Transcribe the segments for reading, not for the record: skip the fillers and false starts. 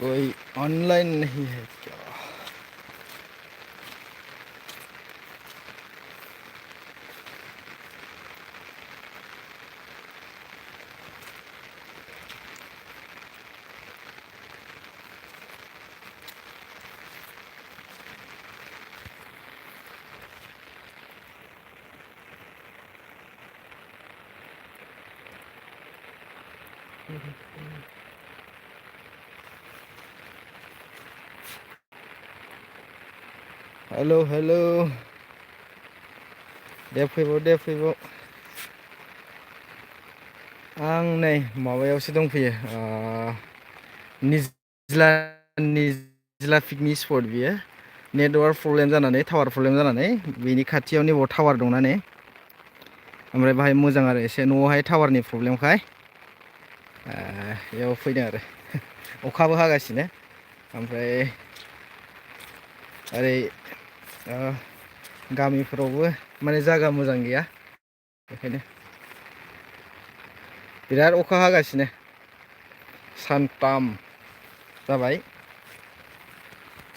कोई ऑनलाइन नहीं है क्या? हेलो हेलो दे फैबाव आं नै माबायावसो दंफैयो निज्ला पिकनिक स्पट बियो नेटवार्क प्रब्लेम जानानै टावार प्रब्लेम जानानै बेनि खाथियाव नैबाव टावार दंना नै ओमफ्राय बाहाय मोजां आरो एसे न'आवहाय टावारनि प्रब्लेमखाय बेयाव फैदों आरो अखाबो हागासिनो ओमफ्राय ओरै गामिफोरावबो माने जायगा मोजां गैया बेखायनो बिराद अखा हागासिनो सानथाम जाबाय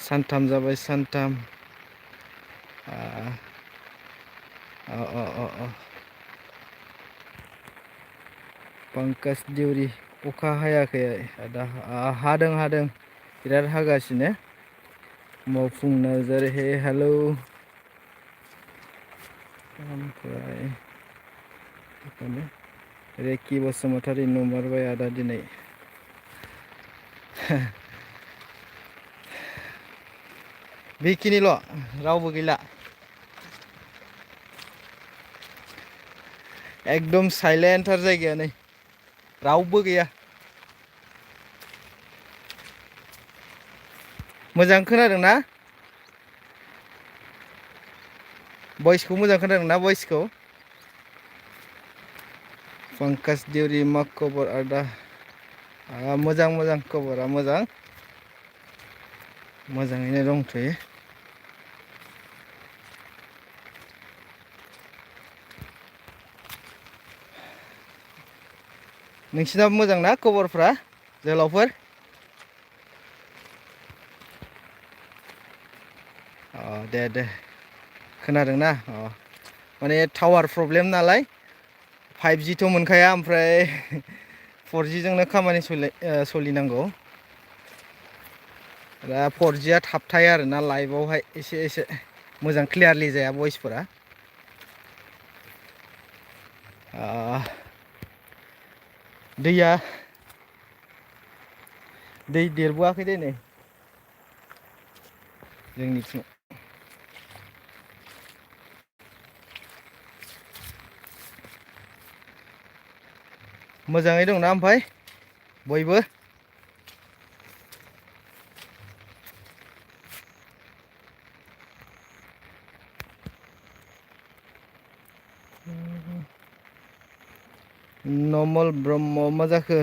सानथाम पंकज दिउरि अखा हायाखै दा हादों बिराद हागासिनो मावफुं नार्जारि हे हेलौ ओमफ्राय रेकि बसुमतारि नंमारबाय आदा दिनै बेखिनिल' रावबो गैला एकदम साइलेन्टथार जायगाया नै रावबो गैया मोजां खोनादों ना भइसखौ मोजां खोनादों ना भइसखौ पंकज दिउरि मा खबर आदा मोजां खबरा मोजाङैनो दंथ'यो नोंसिनाबो मोजां ना खबरफ्रा जोहोलावफोर दे खोनादोंना माने टावार प्रब्लेम नालाय 5Gथ' मोनखाया ओमफ्राय 4Gजोंनो खामानि सोलिनांगौ दा 4Gआ थाबथाया आरोना लाइभआवहाय एसे मोजां क्लियारलि जाया भइसफोरा दैया दै देरबोआखै दे नै जोंनिथिं मोजाङै दंना ओमफ्राय बयबो नमल ब्रह्म मा जाखो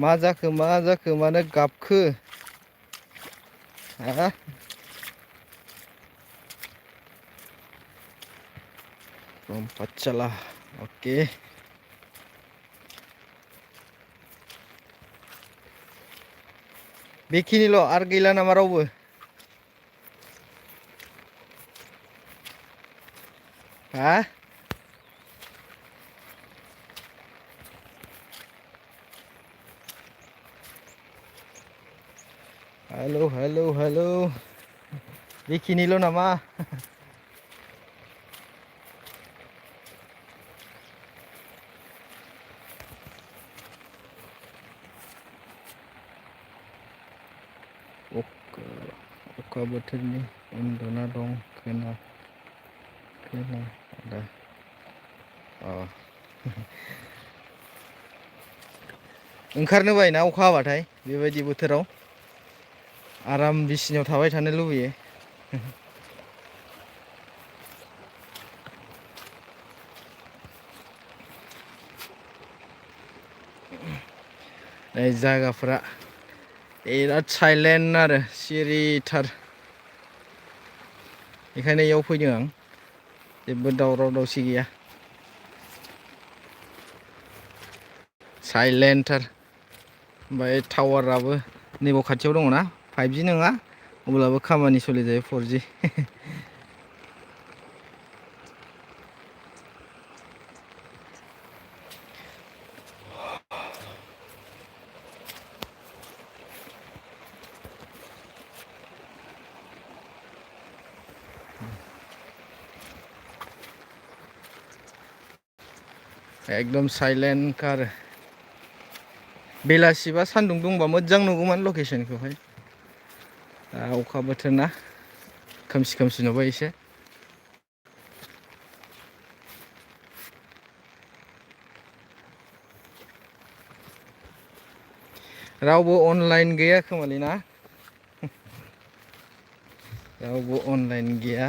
मा जाखो मानो गाबखो पाठशाला अके बेखिनिल' आरो गैला नामा रावबो हेलौ बेखिनिल' नामा अखा बोथोरनि उन्दुना दं आदा ओंखारनो बायोना अखा हाबाथाय बेबायदि बोथोराव आराम बिसिनायाव थाबाय थानो लुबैयो नै जायगाफोरा बिराद साइलेन्ट आरो सिरिथार बेखायनो इयाव फैदों आं जेबो दावराव दावसि गैया साइलेन्टथार ओमफ्राय टावाराबो नैबाव खाथियाव दङ ना 5G नङा अब्लाबो खामानि सोलिजायो 4G एकदम साइलेन्ट आरो बेलासिबा सान्दुं दुंबा मोजां नुगौमोन लकेसनखौहाय अखा बोथोर ना खोमसि खोमसि नुबाय एसे रावबो अनलाइन गैया खोमालै ना रावबो अनलाइन गैया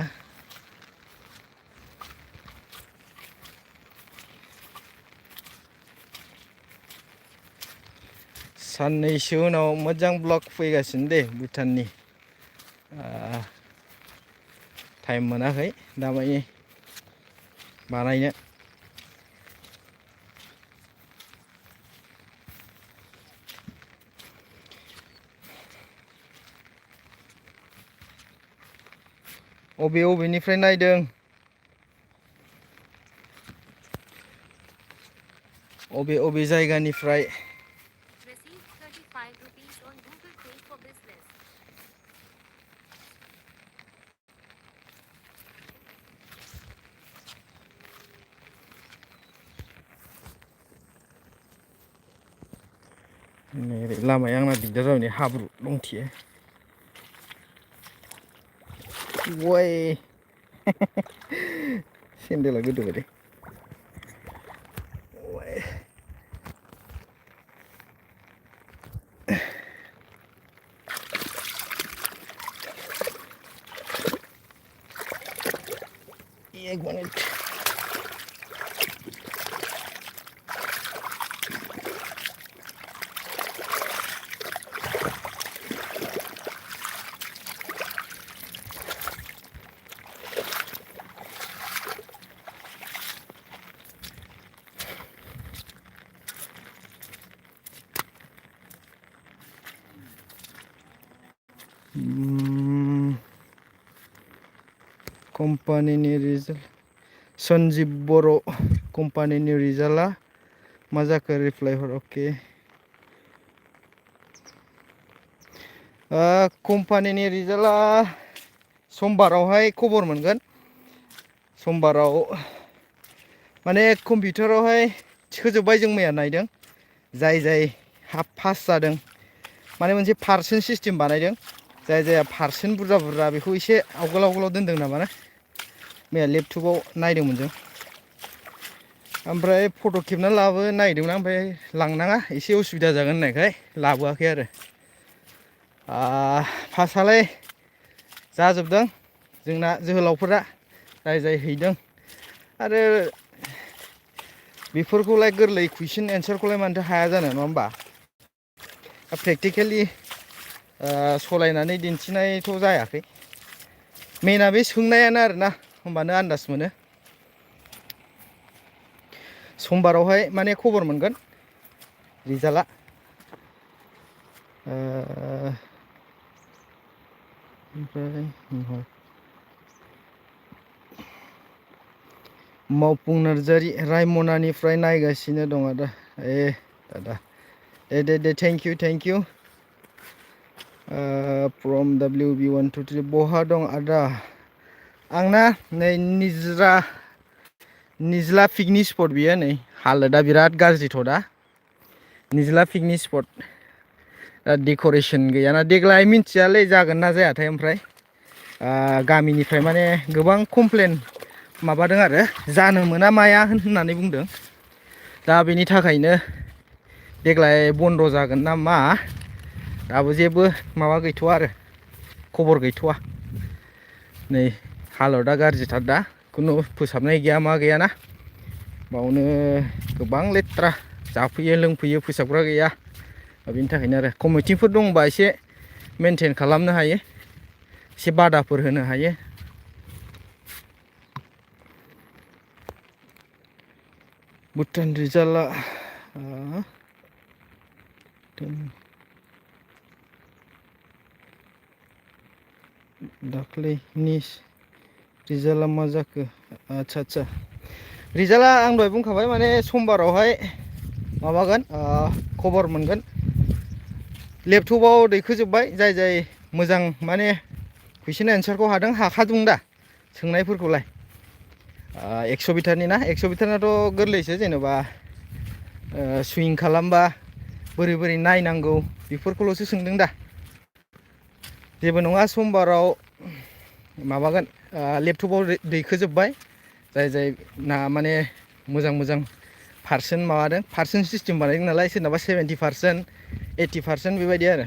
साननैसो उनाव मोजां ब्लग फैगासिनो दे भुटाननि टाइम मोनाखै दामानि बानायनो अबेनिफ्राय नायदों अबे जायगानिफ्राय ओरै लामाया आंना दिगदार जाबाय हाब्रु दंथेयो वय सेन्देला गोदोबाय दे एक मिनिट कम्पानिनि रिजाल्ट सन्जीब बर' कम्पानिनि रिजाल्टआ मा जाखो रिप्लाइ हर अके कम्पानिनि रिजाल्टआ समबारावहाय खबर मोनगोन समबाराव माने कम्पिउटारावहाय थिखोजोब्बाय जों मैया नायदों जाय हाफ पास जादों माने मोनसे पार्सेन्ट सिस्टेम बानायदों जाय पार्सेन्ट बुरजा बेखौ एसे आवगोलाव दोनदों नामा ना मैया लेपटपाव नायदोंमोन जों ओमफ्राय फट' खेबना लाबो नायदोंमोन ओमफ्राय लांनाङा एसे उसुबिदा जागोन होननायखाय लाबोआखै आरो पासआलाय जाजोबदों जोंना जोहोलावफोरा जाय हैदों आरो बेफोरखौलाय गोरलै कुइसन एन्सारखौलाय मानोथो हाया जानो नङा होमबा प्रेक्टिकेलि सलायनानै दिन्थिनायथ' जायाखै मेना बे सोंनायानो आरोना होमबानो आन्दाज मोनो समबारावहाय माने खबर मोनगोन रिजाल्टआ ओमफ्राय मावफुं नार्जारि रायमनानिफ्राय नायगासिनो दं आदा दादा दे थेंक इउ फ्रम WB123 बहा दं आदा आंना नै निज्ला पिकनिक स्पट बियो नै हालोदा बिराद गाज्रिथ' दा निज्ला पिकनिक स्पट डेक'रेसन गैयाना देग्लाय मिन्थियालै जागोन ना जायाथाय ओमफ्राय गामिनिफ्राय माने गोबां कमप्लेन माबादों आरो जानो मोना माया होननानै बुंदों दा बेनि थाखायनो देग्लाय बन्द' जागोन ना मा दाबो जेबो माबा गैथ'वा आरो खबर गैथ'वा नै हालोदा गाज्रिथार दा खुनु फोसाबनाय गैया मा गैयाना बावनो गोबां लेथ्रा जाफैयो लोंफैयो फोसाबग्रा गैया बेनि थाखायनो आरो कमिटिफोर दंबा एसे मेनटेन खालामनो हायो एसे बादाफोर होनो हायो भुटान रिजाल्टआ दाख्लैनि रिजाल्टआ मा जाखो आच्छा रिजाल्टआ आं दहाय बुंखाबाय माने समबारावहाय माबागोन खबर मोनगोन लेपटपाव दैखोजोब्बाय जाय मोजां माने कुइसन एन्सारखौ हाखादों दा सोंनायफोरखौलाय 100 मिटारनि ना 100 मिटारनाथ' गोरलैसो जेनेबा सुइं खालामबा बोरै नायनांगौ बेफोरखौल'सो सोंदों दा जेबो नङा समबाराव माबागोन लेपटपाव दैखोजोब्बाय जाय ना माने मोजां पारसेन्ट माबादों पारसेन्ट सिस्टेम बानायदों नालाय सोरनाबा 70% 80% बेबायदि आरो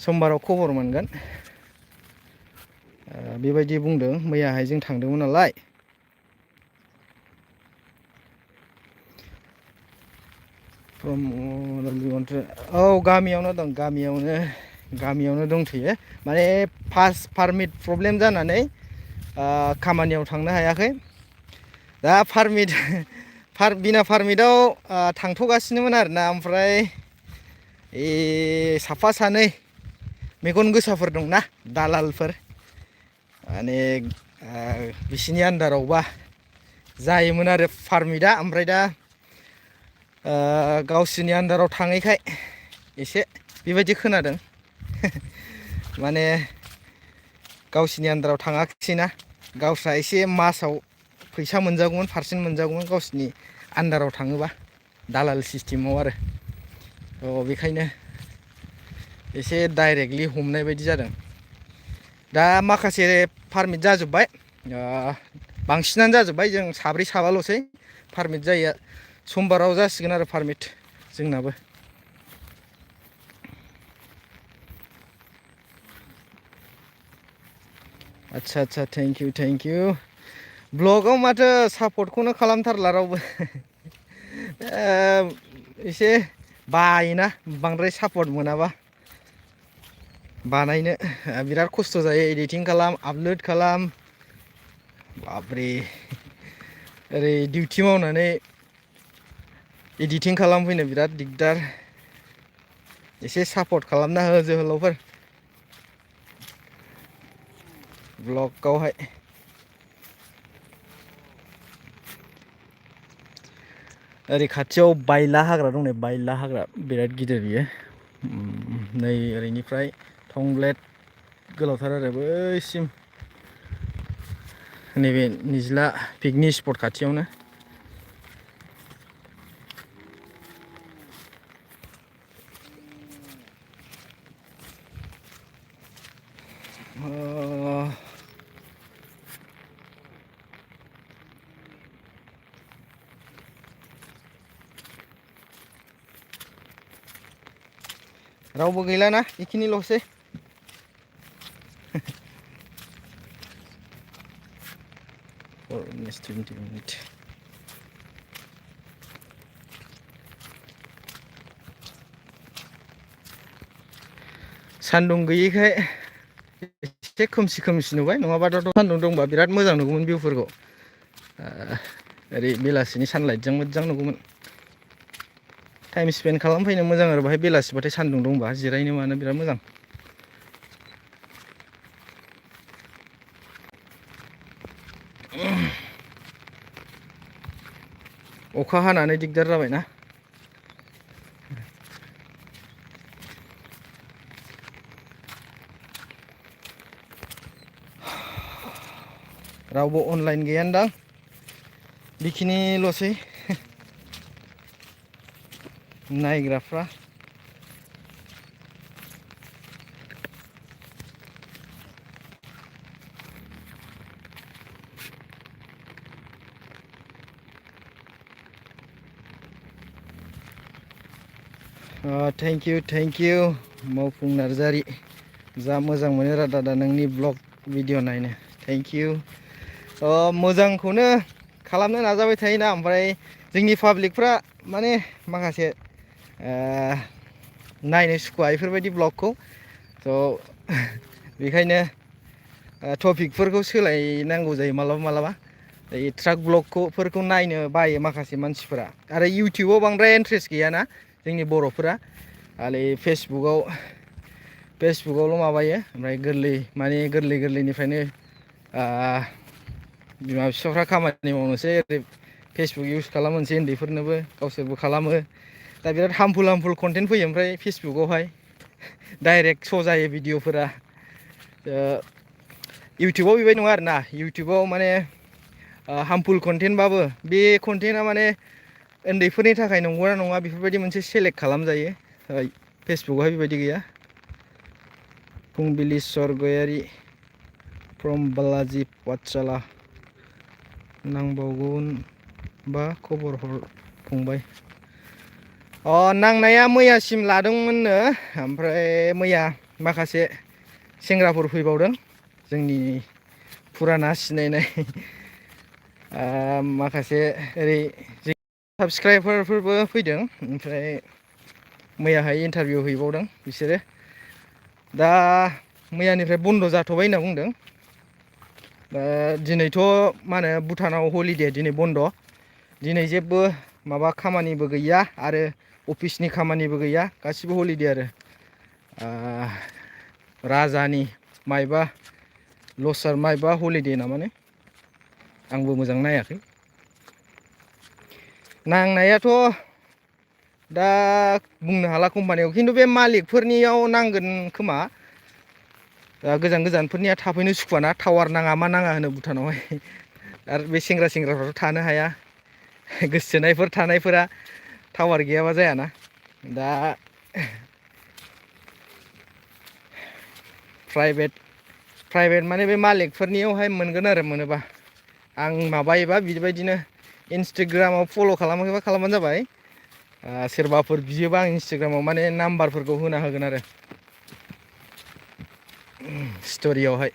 समबाराव खबर मोनगोन बेबायदि बुंदों मैयाहाय जों थांदोंमोन नालाय औ गामियावनो दंथ'यो माने फार्स्ट पारमिट प्रब्लेम जानानै खामानियाव थांनो हायाखै दा बिना पारमिटआव थांथ'गासिनोमोन आरोना ओमफ्राय साफा सानै मेगन गोसाफोर दंना दालालफोर माने बिसिनि आन्दारावबा जायोमोन आरो पारमिटआ ओमफ्राय दा गावसिनि आन्दाराव थाङैखाय एसे बेबायदि खोनादों माने गावसिनि आन्दाराव थाङाखिसैना गावस्रा एसे मासाव फैसा मोनजागौमोन पारसेन्ट मोनजागौमोन गावसिनि आन्दाराव थाङोबा दालाल सिस्टेमाव आरो बेखायनो एसे डाइरेक्टलि हमनाय बायदि जादों दा माखासे पारमिट जाजोब्बाय बांसिनानो जाजोब्बाय जों साब्रै साबाल'सै पारमिट जायैया समबाराव जासिगोन आरो पारमिट जोंनाबो आच्छा थेंक इउ ब्लगाव माथो सापर्टखौनो खालामथारला रावबो एसे बायोना बांद्राय सापर्ट मोनाबा बानायनो बिराद खस्थ' जायो एडिटिं खालाम आपलोड खालाम बाब्रे ओरै डिउटि मावनानै एडिटिं खालामफैनो बिराद दिगदार एसे सापर्ट खालामना हो जोहोलावफोर ब्लगावहाय ओरै खाथियाव बायला हाग्रा दं नै बायला हाग्रा बिराद गिदिर बियो नै ओरैनिफ्राय थंब्लेट गोलावथार आरो बैसिम नैबे निज्ला पिकनिक स्पट खाथियावनो रावबो गैलाना बेखिनिल'सै सान्दुं गैयैखाय एसे खोमसि नुबाय नङाबाथ' सान्दुं दंबा बिराद मोजां नुगौमोन भिउफोरखौ ओरै बेलासिनि सानलाइटजों मोजां नुगौमोन टाइम स्पेन्ड खालामफैनो मोजां आरो बाहाय बेलासिबाथाय सान्दुं दंबा जिरायनो मानो बिराद मोजां अखा हानानै दिगदार जाबायना रावबो अनलाइन गैयानदां बेखिनिल'सै नायग्राफ्रा थेंक इउ मावफुं नार्जारि जा मोजां मोनो रादादा नोंनि ब्लग भिडिअ नायनो थेंक इउ मोजांखौनो खालामनो नाजाबाय थायोना ओमफ्राय जोंनि पाब्लिकफ्रा माने माखासे नायनो सुखुवा बेफोरबायदि ब्लगखौ बेखायनो टपिकफोरखौ सोलायनांगौ जायो मालाबा ट्राक ब्लगफोरखौ नायनो बायो माखासे मानसिफोरा आरो इउटिउबाव बांद्राय इन्ट्रेस्ट गैयाना जोंनि बर'फोरा आरो फेसबुकावल' माबायो ओमफ्राय गोरलैनिफ्रायनो बिमा बिफाफ्रा खामानि मावनोसै ओरै फेसबुक इउस खालामनोसै उन्दैफोरनोबो गावसोरबो खालामो दा बिराद हार्मफुल कन्टेन्ट फैयो ओमफ्राय फेसबुकावहाय डाइरेक्ट श' जायो भिडिअफोरा इउटिउबाव बेबायदि नङा आरोना इउटिउबाव माने हार्मफुल कन्टेन्टबाबो बे कन्टेन्टआ माने उन्दैफोरनि थाखाय नंगौना नङा बेफोरबायदि मोनसे सेलेक्ट खालामजायो फेसबुकआवहाय बेबायदि गैया फुंबिलि सरगयारि फ्रम बालाजि पाठशाला नांबावगौबा खबर हर फंबाय नांनाया मैयासिम लादोंमोननो ओमफ्राय मैया माखासे सेंग्राफोर फैबावदों जोंनि फुराना सिनायनाय माखासे ओरै साबसक्राइबारफोरबो फैदों ओमफ्राय मैयाहाय इन्टारभिउ हैबावदों बिसोरो दा मैयानिफ्राय बन्द' जाथ'बाय होनना बुंदों दिनैथ' मा होनो भुटानाव हलिदे दिनै बन्द' दिनै जेबो माबा खामानिबो गैया आरो अफिसनि खामानिबो गैया गासिबो हलिदे आरो राजानि मायबा लसार मायबा हलिदे नामानो आंबो मोजां नायाखै नांनायाथ' दा बुंनो हाला कम्पानियाव खिन्थु बे मालिकफोरनियाव नांगोन खोमा गोजान गोजानफोरनिया थाबैनो सुखुवाना टावार नाङा मा नाङा होनो भुटानावहाय आरो बे सेंग्राफ्राथ' थानो हाया गोसोथोनायफोर थानायफोरा टावार गैयाबा जायाना दा प्राइभेट माने बे मालिकफोरनियावहाय मोनगोन आरो मोनोबा आं माबायोबा बिदिबायदिनो इन्सटाग्रामाव फल' खालामाखैबा खालामबानो जाबाय सोरबाफोर बियोबा आं इन्सटाग्रामाव माने नाम्बारफोरखौ होना होगोन आरो स्ट'रियावहाय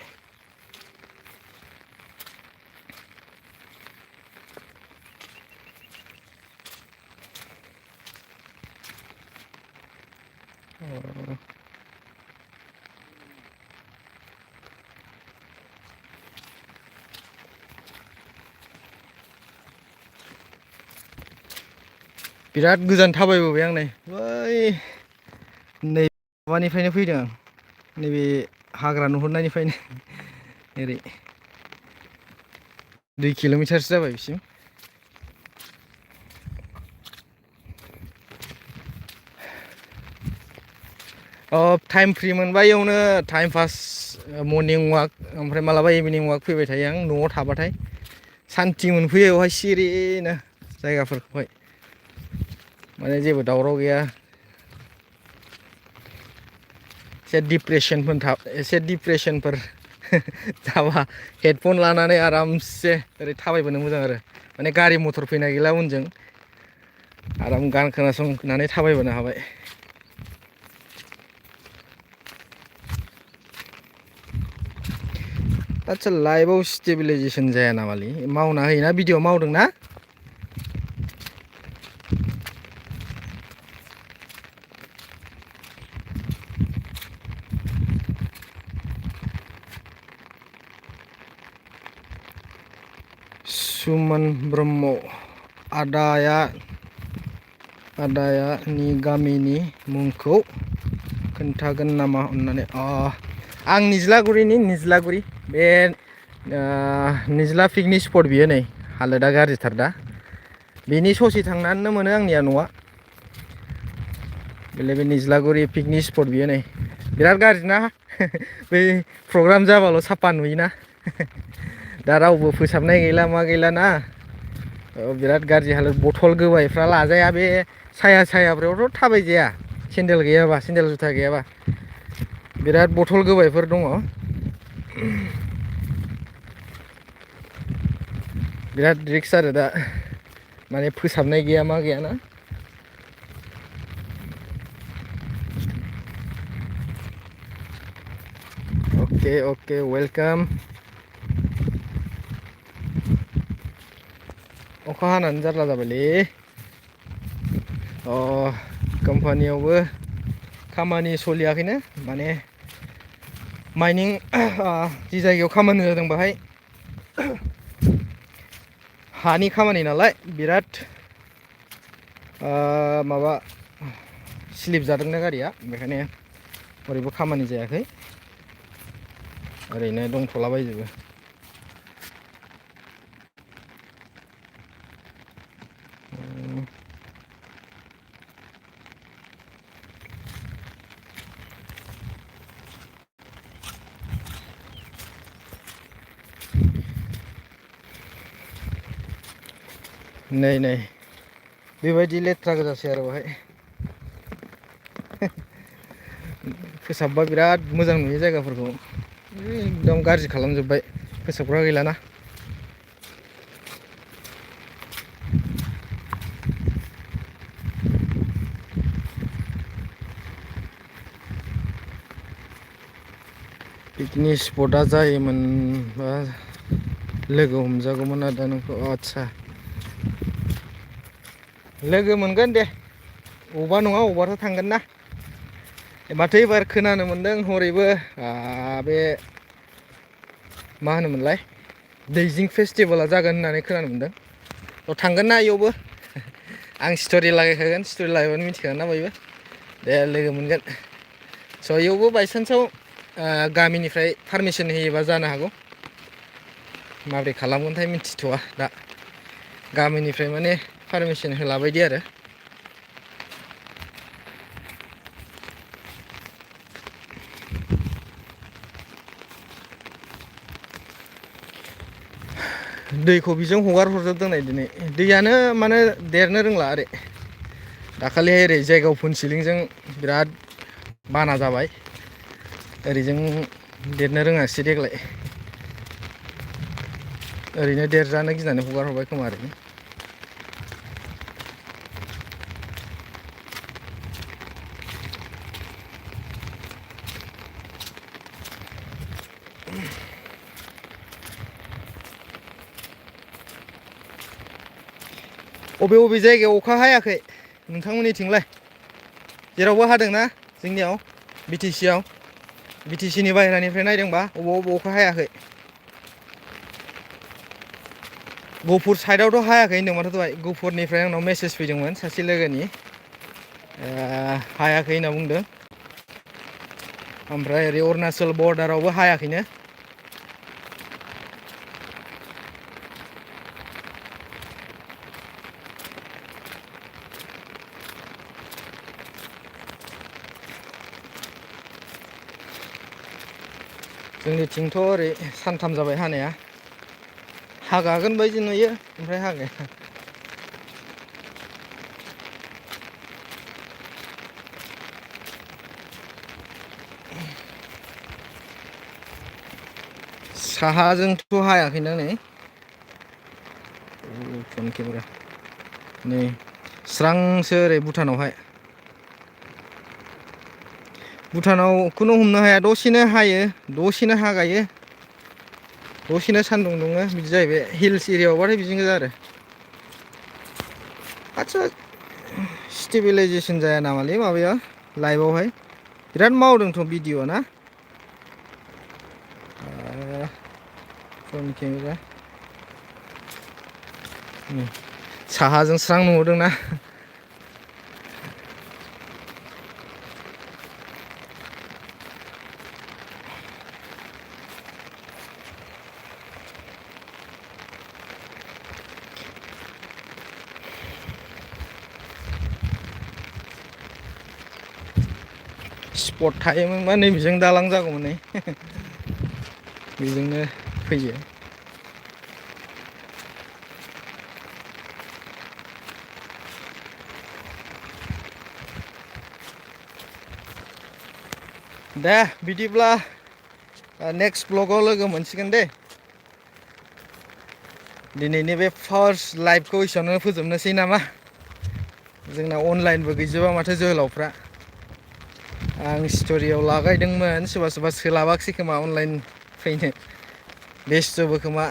बिराद गोजान थाबायबोबाय आं नै बै माबानिफ्रायनो फैदों आं नैबे हाग्रा नुहुरनायनिफ्रायनो ओरै 2 किल'मिटारसो जाबाय बिसिम टाइम फ्रि मोनबा इयावनो टाइम पास मर्निं वाक ओमफ्राय मालाबा इभिनिं वाक फैबाय थायो आं न'आव थाबाथाय सान्थि मोनफैयो बेवहाय सिरिनो जायगाफोरखौहाय माने जेबो दावराव गैया एसे डिप्रेसनफोर जाबा हेडफन लानानै आरामसे ओरै थाबायबोनो मोजां आरो माने गारि मथर फैनाय गैला उनजों आराम गान खोनासंनानै थाबायबोनो हाबाय आदसा लाइभआव स्टेबिलाइजेसन जाया नामालै मावना होयोना भिडिअ मावदोंना सुमन ब्रह्म आदायानि गामिनि मुंखौ खोन्थागोन नामा अननानै आं निज्लागुरि बे निज्ला पिकनिक स्पट बियो नै हालोदा गाज्रिथार दा बेनि ससे थांनानैनो मोनो आंनिया न'आ बे निज्लागुरि पिकनिक स्पट बियो नै बिराद गाज्रिना बै प्रग्राम जाबाल' साफा नुयोना दा रावबो फोसाबनाय गैला मा गैलाना बिराद गाज्रि हालोद बथल गोबायफ्रा लाजाया बे सायाफ्रावथ' थाबायजाया सेन्देल जुथा गैयाबा बिराद बथल गोबायफोर दङ बिराद रिक्स आरो दा माने फोसाबनाय गैया मा गैयाना अके वेलकाम अखा हानानै जारला जाबायलै कम्पानियावबो खामानि सोलियाखैनो माने माइनिं जि जायगायाव खामानि जादों बाहाय हानि खामानि नालाय बिराद माबा स्लिप जादोंना गारिया, बेखायनो ओरैबो खामानि जायाखै, ओरैनो दंथ'लाबायजोबो। नै नै बेबायदि लेथ्रा गोजासै आरो बेवहाय फोसाबबा बिराद मोजां नुयो जायगाफोरखौ, एकदम गाज्रि खालामजोब्बाय, फोसाबग्रा गैलाना। पिकनिक स्पटआ जायोमोनबा लोगो हमजागौमोन आदा नोंखौ। आदसा लोगो मोनगोन दे, अबेबा नङा अबेबाथ' थांगोन ना। माथो एबार खोनानो मोनदों हरैबो बे मा होनोमोनलाय दैजिं फेस्टिभेला जागोन होननानै खोनानो मोनदों। थांगोन ना इयावबो, आं स्ट'रि लागायखागोन, स्ट'रि लागायबानो मिथिखागोन ना बयबो। दे लोगो मोनगोन। स' इयावबो बायसान्सआव गामिनिफ्राय पारमिसन होयोबा जानो हागौ, माबोरै खालामगोनथाय मिथिथ'वा दा। गामिनिफ्राय माने पारमिसन होला बायदि आरो। दैखौ बिजों हगार हरजोबदों नै दिनै, दैयानो माने देरनो रोंला ओरै। दाखालिहाय ओरै जायगायाव फुनसिलिंजों बिराद बाना जाबाय, ओरैजों देरनो रोङासै देग्लाय। ओरैनो देरजानो गिनानै हगार हरबाय खोमा ओरैनो। अबे अबे जायगायाव अखा हायाखै नोंथांमोननिथिंलाय? जेरावबो हादोंना जोंनियाव बि टि सि आव? बि टि सि नि बाहेरानिफ्राय नायदोंबा अबाव अबाव अखा हायाखै? गहपुर साइडआवथ' हायाखै होनदों माथो दहाय, गहपुरनिफ्राय आंनाव मेसेज फैदोंमोन सासे लोगोनि, हायाखै होनना बुंदों। ओमफ्राय ओरै अरुणाचल बर्डारावबो हायाखैनो। जोंनिथिंथ' ओरै सानथाम जाबाय हानाया, हागागोन बायदि नुयो ओमफ्राय हागाया। साहाजोंथ' हायाखैदां नै, फन केमेरा नै स्रांसो ओरै भुटानावहाय। भुटानाव खुनु हमनो हाया, दसेनो हायो दसेनो हागायो, दसेनो सान्दुं दुङो, बिदि जाहैबाय। हिल्स एरियायावबाथाय बिदिनो गोजा आरो। आदसा स्टेबिलाइजेसन जाया नामालै माबाया लाइभआवहाय? बिराद मावदोंथ' भिडिअ' ना? फन केमेरा साहाजों स्रां नुहरदोंना? स्पट थायोमोनबा नैबेजों दालां जागौमोन नै, बेजोंनो फैयो। दे बिदिब्ला नेक्स्ट ब्लगाव लोगो मोनसिगोन दे। दिनैनि बे फार्स्ट लाइभखौ एसेयावनो फोजोबनोसै नामा? जोंना अनलाइनबो गैजोबा माथो जोहोलावफ्रा। आं स्ट'रियाव लागायदोंमोन, सोरबा सोरबा सोलाबाखिसै खोमा अनलाइन फैनो, बेस्थ'बो खोमा।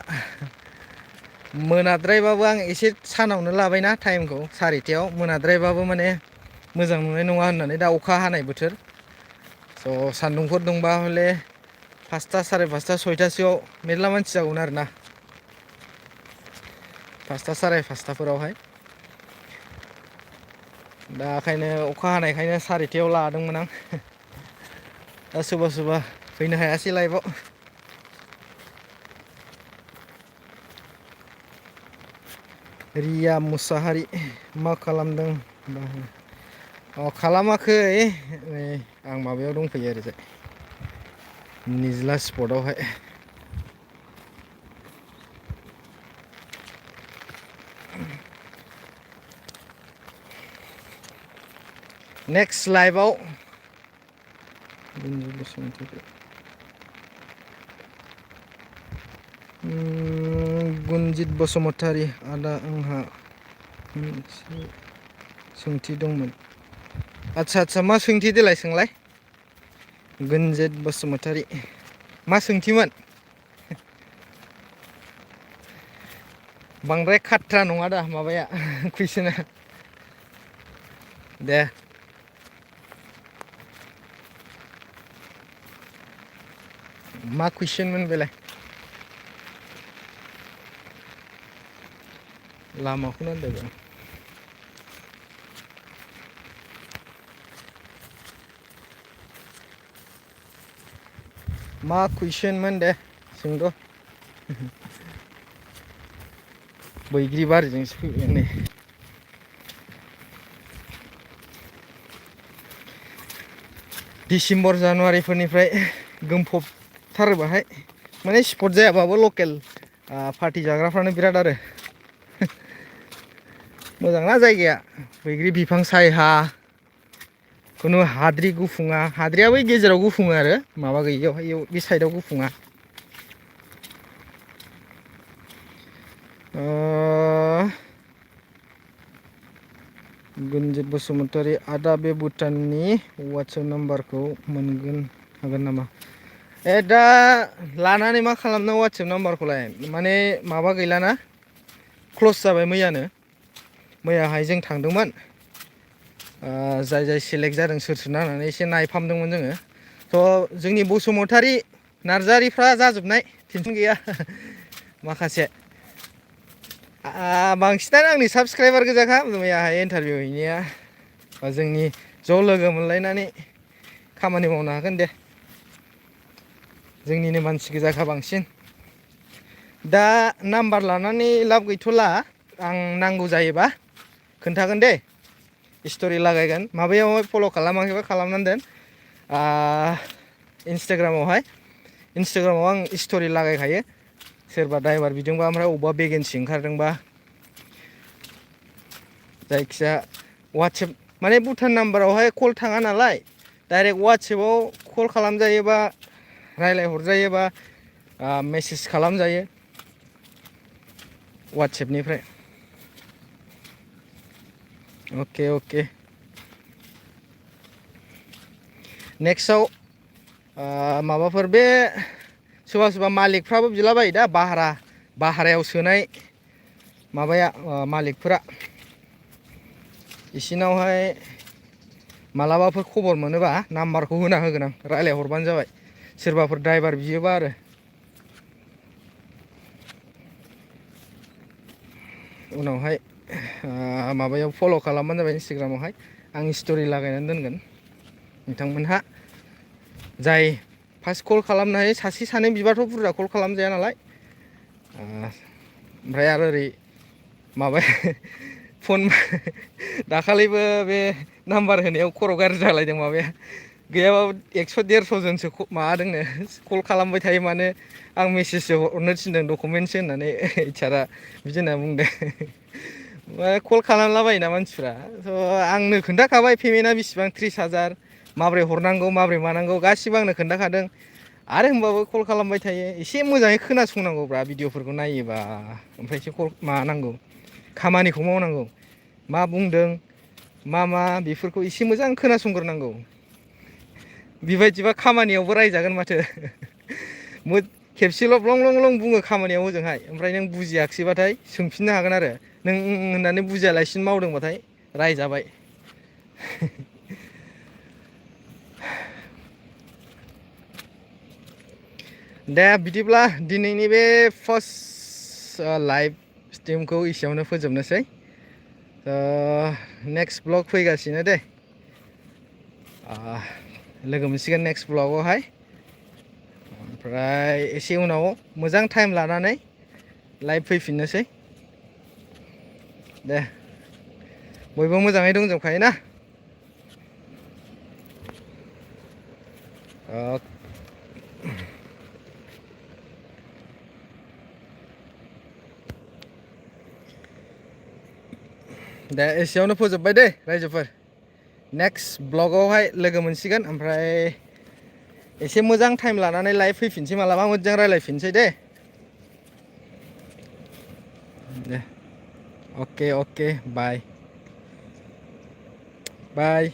मोनाद्रायबाबो आं एसे सानावनो लाबायना टाइमखौ, 4:30आव, मोनाद्रायबाबो माने मोजां नुनाय नङा होननानै, दा अखा हानाय बोथोर। स' सान्दुंफोर दुंबा हले 5ता, 5:30, 6:00सोआव मेरला मानसि जागौमोन आरोना। 5ता साराय 5ताफोरावहाय दा ओंखायनो अखा हानायखायनो 4:30आव लादोंमोन आं दा सोरबा फैनो हायासै लाइभआव रिया मुसाहारि मा खालामदों खालामाखै आं माबायाव दंफैयो ओरैजाय निज्ला स्पटआवहाय नेक्स्ट लाइभआव गुनजित बसुमतारी आदा आंहा सोंथि दंमोन आच्छा मा सोंथि देलाय सोंलाय गुनजित बसुमतारी मा सोंथिमोन बांद्राय खाट्रा नङा दा माबाया कुइसना दे मा कुइसनमोन बेलाय लामाखौनो होनदों मा कुइसनमोन दे सोंद' बैग्रि बारिजोंसो फैबाय नै डिसेम्बर जानुवारिफोरनिफ्राय गोमफबथारो बाहाय माने स्पट जायाबाबो लकेल पार्टि जाग्राफ्रानो बिराद आरो मोजां ना जायगाया बैग्रि बिफां सायहा खुनु हाद्रि गुफुङा हाद्रिया बै गेजेराव गुफुङो आरो माबा गैयियावहाय बे साइडआव गुफुङा गुनजित बसुमतारी आदा बे भुटाननि वाट्सएप नाम्बारखौ मोनगोन हागोन नामा दा लानानै मा खालामनो वाट्सएप नाम्बारखौलाय माने माबा गैलाना क्लस जाबाय मैयाहाय जों थांदोंमोन जाय सेलेक्ट जादों सोर नायनानै एसे नायफामदोंमोन जोङो थ' जोंनि बसुमतारी नार्जारिफ्रा जाजोबनाय टेनसन गैया माखासे बांसिनानो आंनि साबसक्राइबार गोजाखा मैयाहाय इन्टारभिउ हैनाया जोंनि ज' लोगो मोनलायनानै खामानि मावनो हागोन दे जोंनिनो मानसि गोजाखा बांसिन दा नाम्बार लानानै लाब गैथ'ला आं नांगौ जायोबा खोन्थागोन दे स्ट'रि लागायगोन माबायावहाय फल' खालामाखैबा खालामनानै दोन इन्सटाग्रामाव आं स्ट'रि लागायखायो सोरबा ड्राइभार बिदोंबा ओमफ्राय अबेबा भेकेन्सि ओंखारदोंबा जायखिया वाट्सएप माने भुटान नाम्बारावहाय कल थाङा नालाय डाइरेक्ट वाट्सएपाव कल खालामजायोबा रायज्लायहरजायोबा मेसेज खालामजायो वाट्सएपनिफ्राय अके नेक्स्टआव माबाफोर बे सोरबा मालिकफ्राबो बिलाबायो दा भारायाव सोनाय माबाया मालिकफोरा इसिनावहाय मालाबाफोर खबर मोनोबा नाम्बारखौ होना होगोन आं रायज्लायहरबानो जाबाय सोरबाफोर ड्राइभार बियोबा आरो उनावहाय माबायाव फल' खालामबानो जाबाय इन्सटाग्रामावहाय आं स्ट'रि लागायनानै दोनगोन नोंथांमोनहा जाय फार्स्ट कल खालामनो हायो सासे सानै बिबाथ' बुरजा कल खालामजाया नालाय ओमफ्राय आरो ओरै माबा फन दाखालिबो बे नाम्बार होनायाव खर' गाज्रि जालायदों माबाया गैयाबाबो 100-150 जनसो माबादोंनो कल खालामबाय थायो मानो आं मेसेजसो हरनो थिनदों डकुमेन्टसो होननानै HR-आ बिदि होनना बुंदों कल खालामलाबायोना मानसिफ्रा थ' आंनो खोन्थाखाबाय पेमेन्टआ बेसिबां 30,000 माबोरै हरनांगौ माबोरै मानांगौ गासिबो आंनो खोन्थाखादों आरो होमबाबो कल खालामबाय थायो एसे मोजाङै खोनासंनांगौब्रा भिडिअफोरखौ नायोबा ओमफ्रायसो कल माबानांगौ खामानिखौ मावनांगौ मा बुंदों मा बेफोरखौ एसे मोजां खोनासंग्रोनांगौ बेबायदिबा खामानियावबो रायजागोन माथो खेबसेल' ब्लं लं बुङो खामानियाव ओजोंहाय ओमफ्राय नों बुजियाखिसैबाथाय सोंफिननो हागोन आरो नों होननानै बुजियालासिनो मावदोंबाथाय रायजाबाय दे बिदिब्ला दिनैनि बे फार्स्ट लाइभ स्ट्रिमखौ इसेयावनो फोजोबनोसै नेक्स्ट ब्लग फैगासिनो दे लोगो मोनसिगोन नेक्स्ट ब्लगावहाय ओमफ्राय एसे उनाव मोजां टाइम लानानै लाइभ फैफिननोसै दे बयबो मोजाङै दंजोबखायो ना दे एसेयावनो फोजोबबाय दे रायजोफोर नेक्स्ट ब्लगावहाय लोगो मोनसिगोन ओमफ्राय एसे मोजां टाइम लानानै लाइभ फैफिनसै मालाबा मोजां रायलायफिनसै दे दे अके बाय बाय